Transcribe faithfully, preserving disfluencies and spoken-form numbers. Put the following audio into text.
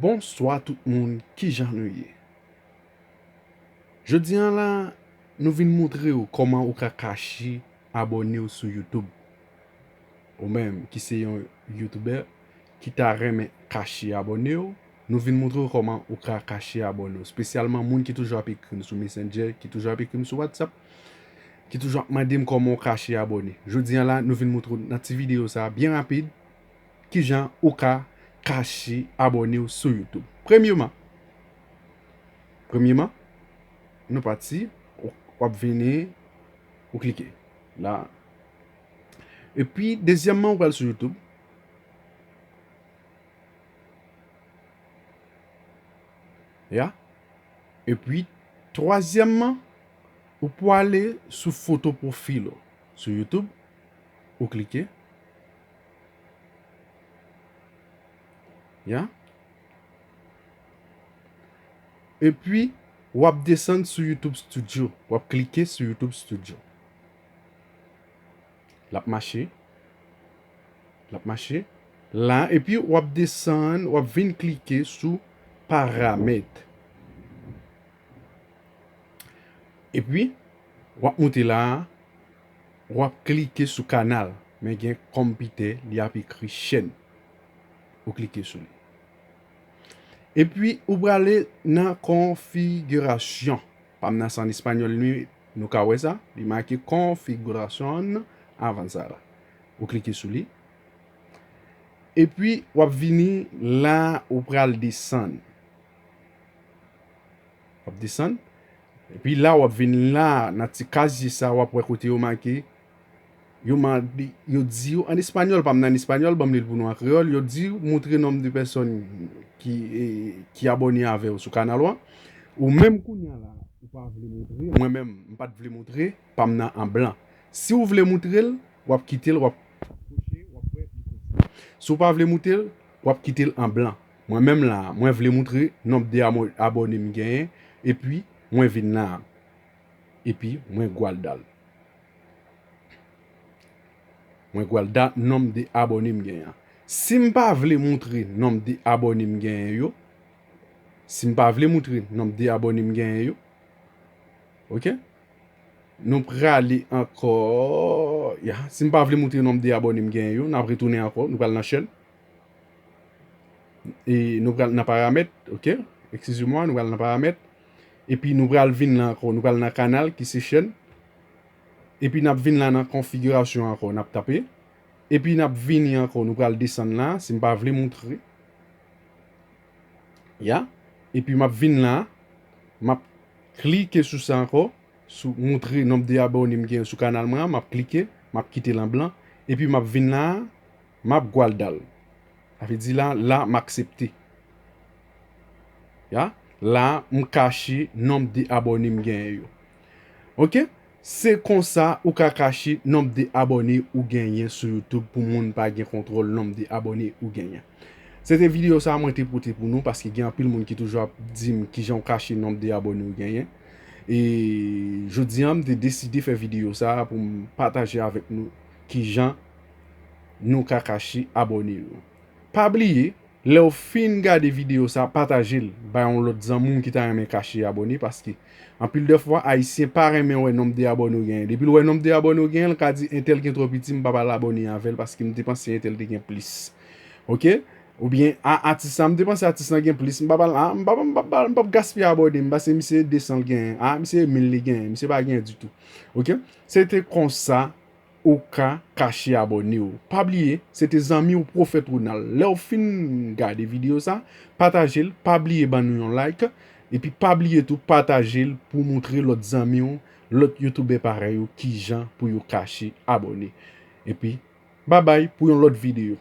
Bonswa tout moun, kijan nou ye? Jodi a la, nou vin montre w kòman ou ka kache abòne w sou YouTube. Ou menm ki se yon YouTuber ki ta renmen kache abòne w, nou vin montre w kòman ou ka kache abòne w. Espesyalman moun ki toujou ap ekri m sou Messenger, ki toujou ap ekri m sou WhatsApp, ki toujou ap mande m kòman w kache abòne. Jodi a la, nou vin montre w nan ti videyo sa a byen rapid, kijan ou ka kache abòne w sou YouTube. Premyeman, premyeman, nou pati, w ap vini, ou klike la. Epi, dezyèmman, ou pral sou YouTube. Ya. Epi, twazyèmman, ou pwale sou foto pwofil ou sou YouTube, ou klike. Ya. Epi, w ap desann sou YouTube Studio. W ap klike sou YouTube Studio. L ap mache. L ap mache. La, epi w ap desann, w ap vin klike sou paramèt. Epi, w ap moute la, w ap klike sou kanal. Men gen kòm pitè, li ap ekri chèn. Ou klike sou li. Epi, ou prale nan konfigirasyon. Pa m nan se an espanyòl li, nou ka wè sa. Li make configuración avanzada. Ou klike sou li. Epi, w ap vini la, ou pral desann. W ap desann. Epi la, w ap vin la, nan ti kazye sa, w ap wè kote yo make. Yo mande, yo di w, an espanyòl, pa m nan espanyòl, ban m li l pou nou an kreyòl. Yo di w, montre nonb de pèsòn ki, e, ki abòne avè w sou kanal ou an. Ou menm kounye a la, ou pa vle montre. Mwen menm, m pa t vle montre, pa m nan an blan. Si w vle montre l, w ap kite l, w ap kwoche, w ap wè li konsa. Si w pa vle montre l, w ap kite l an blan. Mwen menm la, mwen vle montre nonb de amo-, abòne m genyen, epi mwen vin la. Epi mwen guardar l. Mwen guardar nonb de abòne m genyen an. Si m pa vle montre nonb de abòne m genyen yo, si m pa vle montre nonb de abòne m genyen yo, oke? Nou prale ankò, ya, si m pa vle montre nonb de abòne m genyen yo, n ap retounen ankò, nou pral nan chèn. E nou pral nan paramèt, oke? Excusez-moi, nou pral nan paramèt. Epi nou pral vin la ankò, nou pral nan kanal ki se chèn. Epi n ap vin la nan konfigirasyon ankò, n ap tape. Epi n ap vini ankò, nou pral desann la, si m pa vle montre. Ya. Epi m ap vin la, m ap klike sou sa ankò, sou montre nonb de abòne m genyen sou kanal mwen an, m ap klike, m ap kite l an blan, epi m ap vin la, m ap guardar l. Sa vle di la, la, m aksepte. Ya, la, m kache nonb de abòne m genyen yo. Oke? Se konsa ou ka kache nonb de abòne ou genyen sou YouTube pou moun pa gen kontwòl nonb de abòne ou genyen. Se te videyo sa a mwen te pote pou nou, paske gen anpil moun ki toujou ap di m kijan w kache nonb de abòne ou genyen. E jodi a, m te deside fè videyo sa a pou m pataje avèk nou kijan nou ka kache abòne nou. Pa bliye, lè w fin gade videyo sa, pataje l bay yon lòt zanmi w ki ta renmen kache abòne, paske anpil de fwa, Ayisyen pa renmen wè nonb de abòne w genyen. Depi l wè nonb de abòne w genyen, l ka di, "Entèl gen twò piti, m pa pral abòne avè l, paske m te panse entèl te gen plis." Oke? Oubyen, "A, atis sa, m te panse atis lan gen plis, m pa pral, a, m pa, m pa, m pa, m p ap gaspiye abòne m, paske misye de san l genyen, a, misye mil li genyen, misye pa genyen ditou." Oke? Se te konsa ou ka kache abòne w. Pa bliye, se te zanmi w Pwofèt Ronald. Lè w fin gade videyo sa, pataje l, pa bliye ban nou yon like, epi pa bliye tou pataje l pou w montre lòt zanmi w, lòt youtubè parèy ou kijan pou yo kache abòne. Epi, babay pou yon lòt videyo.